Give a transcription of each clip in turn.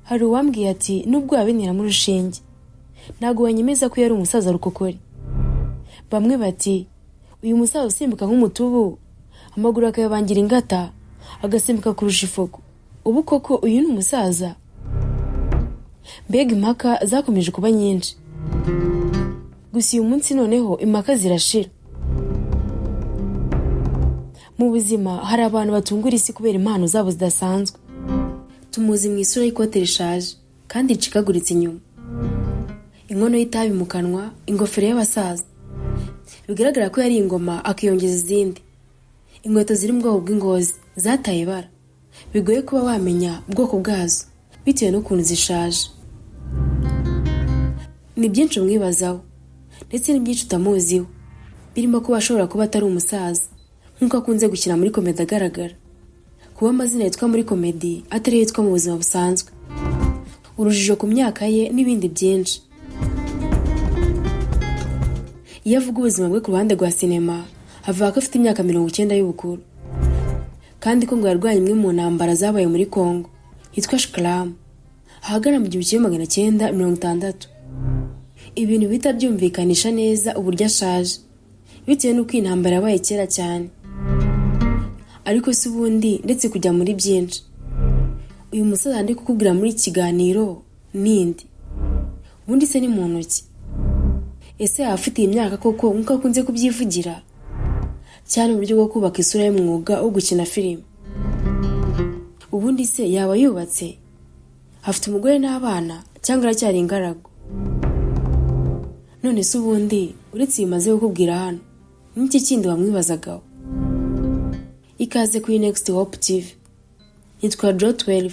Hari uwambwiye ati: "Nubwo wabiniramo urushinge, ntabwo wanyemeza ko yari umusaza rukokori." Bamwe bati: "Uyu musaza usimbuka nk'umutubu, amaguru akayabangira ingata, agasimbuka kurusha ifuku, ubu koko uyu ni umusaza?" Mbega impaka zakomeje kuba nyinshi! Gusa uyu munsi noneho impaka zirashira. Mu buzima hari abantu batungura isi kubera impano zabo zidasanzwe. Tumuzi mu isura y'ikote rishaje kandi ricikaguritse inyuma, inkono y'itabi mu kanwa, ingofero y'abasaza bigaragara ko yari ingoma akiyongeza izindi, inkweto ziri mu bwoko bw'ingozi zataye ibara, bigoye kuba wamenya ubwoko bwazo bitewe n'ukuntu zishaje. Ni byinshi umwibazaho ndetse ni byinshi utamuziho, birimo kuba ashobora kuba atari umusaza nk'uko akunze gukina muri comedy agaragara, kuba amazina yitwa muri comedy atari yo yitwa mu buzima busanzwe, urujijo ku myaka ye n'ibindi byinshi. Iyo avuga ubuzima bwe ku ruhande rwa sinema, avuga ko afite imyaka 90 y'ubukuru, kandi ko ngo yarwanye imwe mu ntambara zabaye muri Congo yitwa Shikaramu ahagana mu 1960, ibintu bihita byumvikanisha neza uburyo ashaje bitewe n'uko iyi ntambara yabaye kera cyane. Ariko si ubundi, ndetse kujya muri byinshi, uyu musaza ndi kukubwira muri iki kiganiro nindi? Ubundi se ni muntu ki? Ese yaba afite iyi myaka koko nk'uko akunze kubyivugira, cyane uburyo bwo kubaka isura y'umwuga wo gukina filime? Ubundi se yaba yubatse, afite umugore n'abana, cyangwa aracyari ingaragu? None se ubundi, uretse ibimaze kukubwira hano, n'iki kindi wamwibazagaho? Ikaze kuri Next Hope TV, nitwa Jo 12,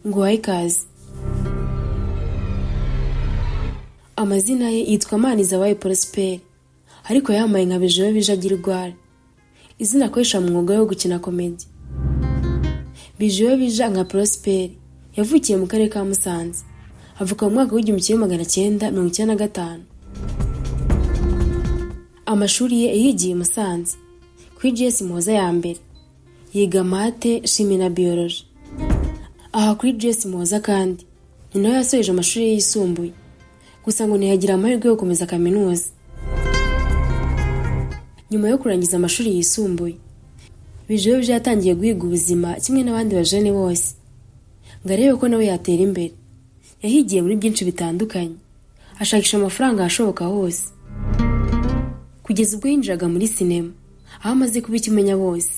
nguhaye ikaze. Amazina ye yitwa Manizabayo Prosper, ariko yambaye nka Bijiyobija Girwari, izina akoresha mu mwuga wo gukina comedy. Bijiyobija nka Prosper yavukiye mu karere ka Musanze, avuka mu mwaka w'1995. Amashuri ye yayigiye i Musanze kuri GS Muhoza ya mbere, yiga math, chimie na biology. Aha kuri GS Muhoza kandi ni naho yasoreje amashuri ye yisumbuye, gusa ngo ntiyagira amahirwe yo gukomeza kaminuza. Nyuma yo kurangiza amashuri yisumbuye, Bijiyobija yatangiye guhiga ubuzima kimwe n'abandi bajene bose, ngo arebe ko nawe yatera imbere. Yahigiye muri byinshi bitandukanye, ashakisha amafaranga ahashoboka hose, kugeza ubwo yinjiraga muri sinema, aho amaze kuba ikimenya bose.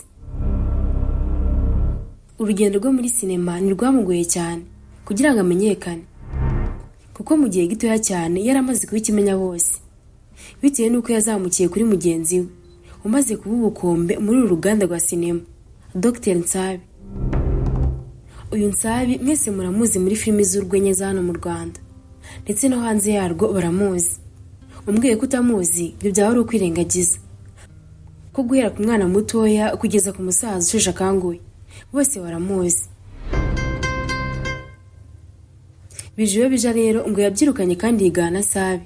Urugendo rwo muri sinema ntirwamugoye cyane kugira ngo amenyekane, kuko mu gihe gitoya cyane yari amaze kuba ikimenya bose, bitewe n'uko yazamukiye kuri mugenzi we umaze kuba ubukombe muri uru ruganda rwa sinema, Dr Nsabi. Uyu Nsabi mwese muramuzi muri filimi z'urwenya za hano mu Rwanda, ndetse no hanze yarwo baramuzi. Umbwiye ko utamuzi, ibyo byaba ari ukwirengagiza ko guhera ku mwana mutoya kugeza ku musaza usheshe akanguhe, bose baramuzi. Bijiyobija rero ngo yabyirukanye kandi yigana na Nsabi,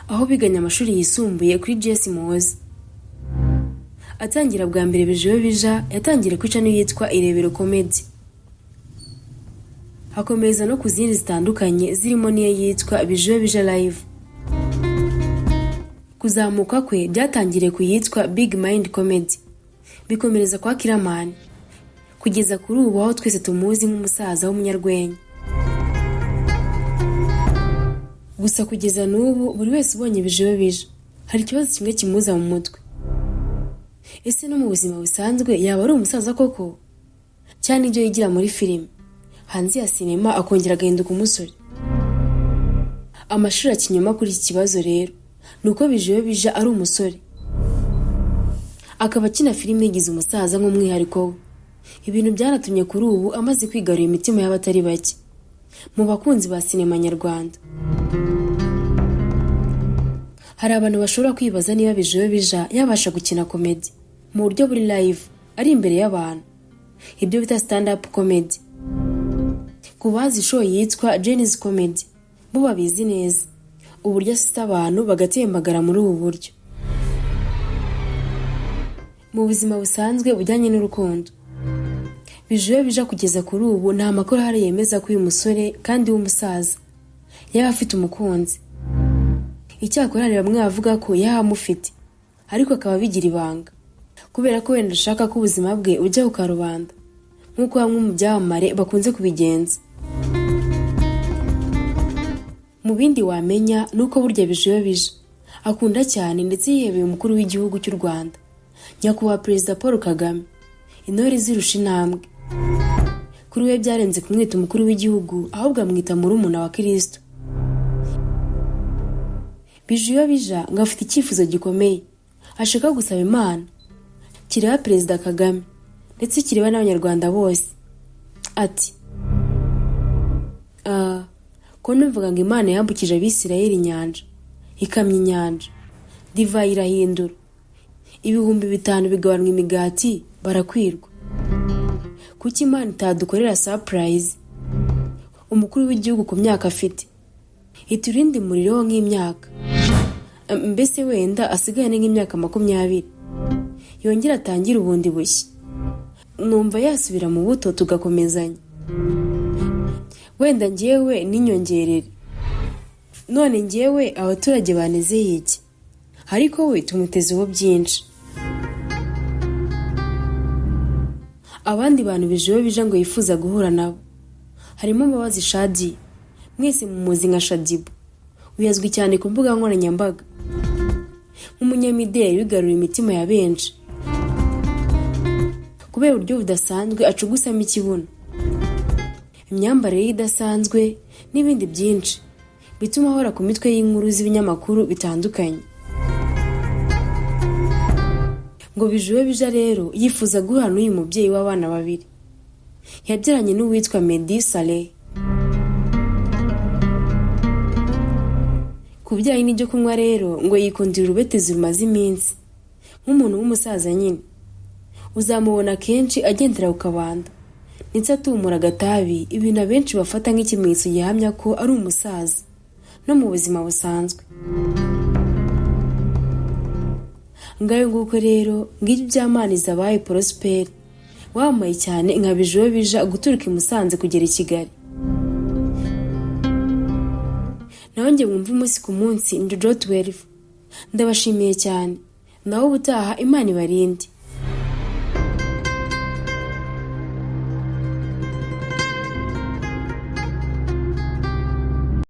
aho biganye amashuri yisumbuye kuri GS Muhoza. Atangira bwa mbere, Bijiyobija yatangiriye kuri channel yitwa Irebero Comedy, akomeza no ku zindi zitandukanye zirimo n'iyo yitwa Bijiyobija Live. Kuzamuka kwe byatangiriye ku yitwa Big Mind Comedy, bikomereza kwa Kiramani, kugeza kuri ubu aho twese tumuzi nk'umusaza w'umunyarwenya. Gusa kugeza n'ubu buri wese ubonye Bijiyobija hari ikibazo kimwe kimuza mu mutwe: ese no mu buzima busanzwe yaba ari umusaza koko, cyangwa ibyo yigira muri filime, hanze ya sinema akongera agahinduka umusore? Amashuri akinyoma kuri iki kibazo rero ni uko Bijiyobija ari umusore, akaba akina filime yigize umusaza nk'umwihariko we, ibintu byanatumye kuri ubu amaze kwigarurira imitima y'abatari bake mu bakunzi ba sinema nyarwanda. Hari abantu bashobora kwibaza niba Bijiyobija yabasha gukina comedy mu buryo buri live ari imbere y'abantu, ibyo bita stand up comedy. Ku bazi show yitwa Gen-Z Comedy bo babizi neza uburyo asisa abantu bagatembagara muri ubu buryo. Mu buzima busanzwe bujyanye n'urukundo, Bijiyobija kugeza kuri ubu nta makuru ahari yemeza ko uyu musore kandi w'umusaza yaba afite umukunzi. Icyakora hari bamwe bavuga ko yaba amufite ariko akaba abigira ibanga kubera ko wenda ashaka ko ubuzima bwe bujya ku karubanda nk'uko bamwe mu byamamare bakunze kubigenza. Mu bindi wamenya ni uko burya Bijiyobija akunda cyane ndetse yihebeye umukuru w'igihugu cy'u Rwanda, Nyakubahwa Perezida Paul Kagame, intore izirusha intambwe. Kuri we byarenze kumwita umukuru w'igihugu, ahubwo amwita murumuna wa Kristo. Bijiyobija ngo afite icyifuzo gikomeye ashaka gusaba Imana kireba Perezida Kagame ndetse kireba n'Abanyarwanda bose. Ati ko numvaga ngo Imana yambukije Abisirayeli inyanja, ikamya inyanja, divayi irahindura, 5000 bigabanwa imigati barakwirwa. Kuki Imana itadukorera surprise? Umukuru w'igihugu ku myaka afite iturinde umuriro nk'imyaka, mbese wenda asigaye nk'imyaka 20, yongere atangire ubundi bushya. Numva yasubira mu buto tugakomezanya, wenda njyewe ninyongerere. None njyewe abaturage banezeye iki? Ariko we tumutezeho byinshi. Abandi bantu Bijiyobija ngo yifuza guhura nabo harimo Mbabazi Shadi, mwese mumuzi nka Shadibu, uyazwi cyane ku mbuga nkoranyambaga nk'umunyamideli wigaruriye imitima ya benshi kubera uburyo budasanzwe acugusamo ikibuno, imyambarire ye idasanzwe n'ibindi byinshi bituma ahora ku mitwe y'inkuru z'ibinyamakuru bitandukanye. Ngo Bijiyobija rero yifuza guhura n'uyu mubyeyi w'abana babiri yabyaranye n'uwitwa Meddy Saleh. Ku bijyanye n'ibyo kunywa rero ngo yikundira urubetezi rumaze iminsi nk'umuntu w'umusaza nyine. Uzamubona kenshi agendera ku kabando ndetse atumura agatabi, ibintu abenshi bafata nk'ikimenyetso gihamya ko ari umusaza no mu buzima busanzwe. Ngayo nguko rero ngibyo ibya Prosper wamamaye cyane nka Bijiyobija guturuka i Musanze kugera i Kigali. Naho njye mwumva umunsi ku munsi ndi Jojo 12, ndabashimiye cyane. Naho ubutaha Imana ibarinde.